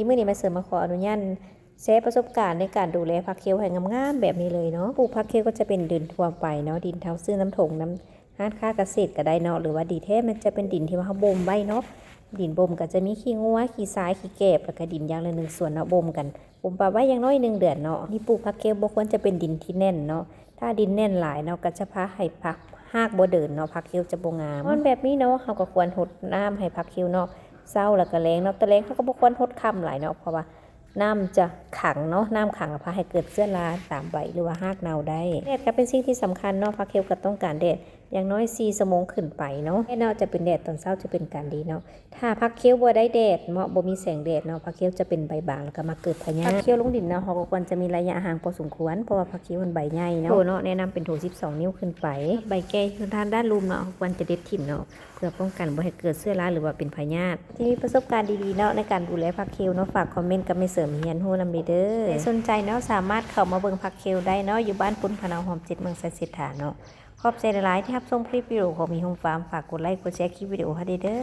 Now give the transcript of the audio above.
ມື້ນີ້ແມ່ເສີມມາຂໍອະນຸຍາດແຊປະສົບການໃນການດູແລຜັກເຂັວໃຫ້ງາມໆແບບນີ້ເລີຍເນາະ. ປູກຜັກເຂັວກໍຈະເປັນດິນທົ່ວໄປເນາະ, ດິນເຮົາຊື້ນຳຖົງນຳຮ້ານຄ້າກະເສດກໍໄດ້ເນາະ, ຫຼືວ່າດີແທ້ມັນຈະເປັນດິນທີ່ວ່າເຮົາບົ່ມໄວ້ເນາະ. ດິນບົ່ມກໍຈະມີຂີ້ງົວ ຂີ້ຊາຍ ຂີ້ແກບ ແລ້ວກໍດິນຢ່າງລະໜຶ່ງສ່ວນເນາະ, ບົ່ມກັນບົ່ມປະໄວ້ຢ່າງໜ້ອຍໜຶ່ງເດືອນເນາະ. ນີ້ປູກຜັກເຂັວບໍ່ຄວນຈະເປັນດິນທີ່ແໜ້ນເນາະ, ຖ້າດິນແໜ້ນຫຼາຍເນາະ ກໍຈະພາໃຫ້ຜັກ ຮາກບໍ່ເດີນເນາະ, ຜັກເຂັວຈະບໍ່ງາມ. ຮ້ອນແບບນີ້ເນາະ ເຮົາກໍຄວນຫົດນ້ຳໃຫ້ຜັກເຂັວເນາະ, ເຊົ້າແລ້ວກໍແລງເນາະ. ຕອນແລງເຮົາກໍບໍ່ຄວນຫົດຄ່ຳຫຼາຍເນາະ ເພາະວ່ານ້ຳຈະຂັງເນາະ, ນ້ຳຂັງກໍພາໃຫ້ເກີດເຊື້ອລາຕາມໃບ ຫຼືວ່າຮາກເນົ່າໄດ້. ແດດກໍເປັນສິ່ງທີ່ສຳຄັນເນາະ, ຜັກເຂັວກໍຕ້ອງການແດດຢ່າງໜ້ອຍສີ່ຊົ່ວໂມງຂຶ້ນໄປເນາະ. ແດດເນາະ ຈະເປັນແດດຕອນເຊົ້າຈະເປັນການດີເນາະ. ຖ້າຜັກເຂັວບໍ່ໄດ້ແດດເນາະ, ບໍ່ມີແສງແດດເນາະ, ຜັກເຂັວຈະເປັນໃບບາງ ແລ້ວກໍມາເກີດພະຍາດ. ຜັກເຂັວລົງດິນເນາະ ເຮົາກໍຄວນຈະມີໄລຍະຫ່າງພໍສົມຄວນ ເພາະວ່າຜັກເຂັວມັນໃບໃຫຍ່ເນາະ. ໂຖເນາະ ແນະນຳເປັນໂຖສິບສອງນິ້ວຂຶ້ນໄປ. ໃບແກ່ຢູ່ທາງດ້ານລຸ່ມເນາະ ເຮົາຄວນຈະເດັດຖິ້ມເນາະ ເພື່ອປ້ອງກັນບໍ່ໃຫ້ເກີດເຊື້ອລາ ຫຼືວ່າເປັນພະຍາດ. ທີ່ມີປະສົບການດີໆເນາະ ໃນການດູແລຜັກເຂັວເນາະ, ຝາກຄອມເມັນກັບແມ່ເສີມຮຽນຮູ້ນຳເດີ. ໃຜສົນໃຈເນາະ ສາມາດເຂົ້າມາເບິ່ງຜັກເຂັວໄດ້ເນາະ, ຢູ່ບ້ານປຸນ ພະນາວຫອມ ເຈັດ ເມືອງໄຊເສດຖາເນາະ. ຂອບໃຈຫຼາຍໆທີ່ຮັບຊົມຄລິບວິດີໂອຂອງມີໂຮມຟາມ. ຝາກກົດໄລກົດແຊຄລິບວິດີໂອໃຫ້ເດີ.